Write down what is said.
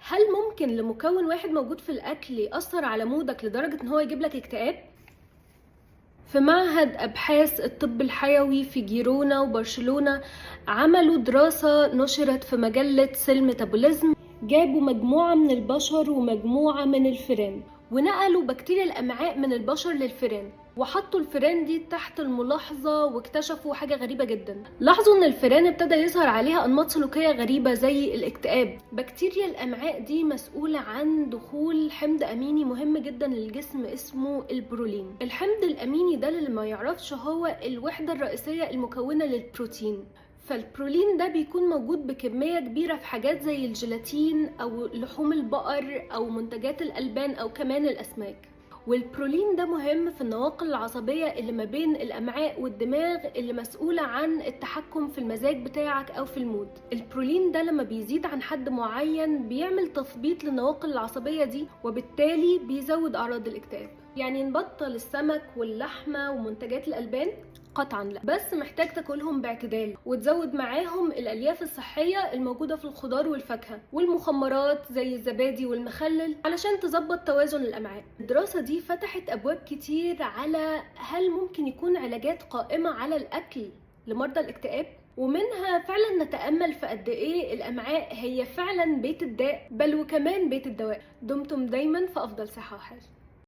هل ممكن لمكون واحد موجود في الأكل يأثر على مودك لدرجة إن هو يجيب لك اكتئاب؟ في معهد أبحاث الطب الحيوي في جيرونا وبرشلونة عملوا دراسة نشرت في مجلة سيل ميتابوليزم. جابوا مجموعة من البشر ومجموعة من الفئران، ونقلوا بكتيريا الأمعاء من البشر للفئران، وحطوا الفئران دي تحت الملاحظة، واكتشفوا حاجة غريبة جدا. لاحظوا ان الفئران ابتدى يظهر عليها انماط سلوكية غريبة زي الاكتئاب. بكتيريا الامعاء دي مسؤولة عن دخول حمض اميني مهم جدا للجسم اسمه البرولين. الحمض الاميني ده اللي ما يعرفش هو الوحدة الرئيسية المكونة للبروتين. فالبرولين ده بيكون موجود بكمية كبيرة في حاجات زي الجيلاتين أو لحوم البقر أو منتجات الألبان أو كمان الأسماك. والبرولين ده مهم في النواقل العصبية اللي ما بين الأمعاء والدماغ، اللي مسؤولة عن التحكم في المزاج بتاعك أو في ال mood. البرولين ده لما بيزيد عن حد معين بيعمل تثبيط للنواقل العصبية دي، وبالتالي بيزود أعراض الاكتئاب. يعني نبطل السمك واللحمة ومنتجات الألبان؟ قطعا لا، بس محتاج تاكلهم باعتدال وتزود معاهم الألياف الصحية الموجودة في الخضار والفاكهة والمخمرات زي الزبادي والمخلل علشان تظبط توازن الأمعاء. الدراسة دي فتحت أبواب كتير على هل ممكن يكون علاجات قائمة على الأكل لمرضى الاكتئاب، ومنها فعلا نتأمل في قد إيه الأمعاء هي فعلا بيت الداء بل وكمان بيت الدواء. دمتم دايما في أفضل صحة وحال.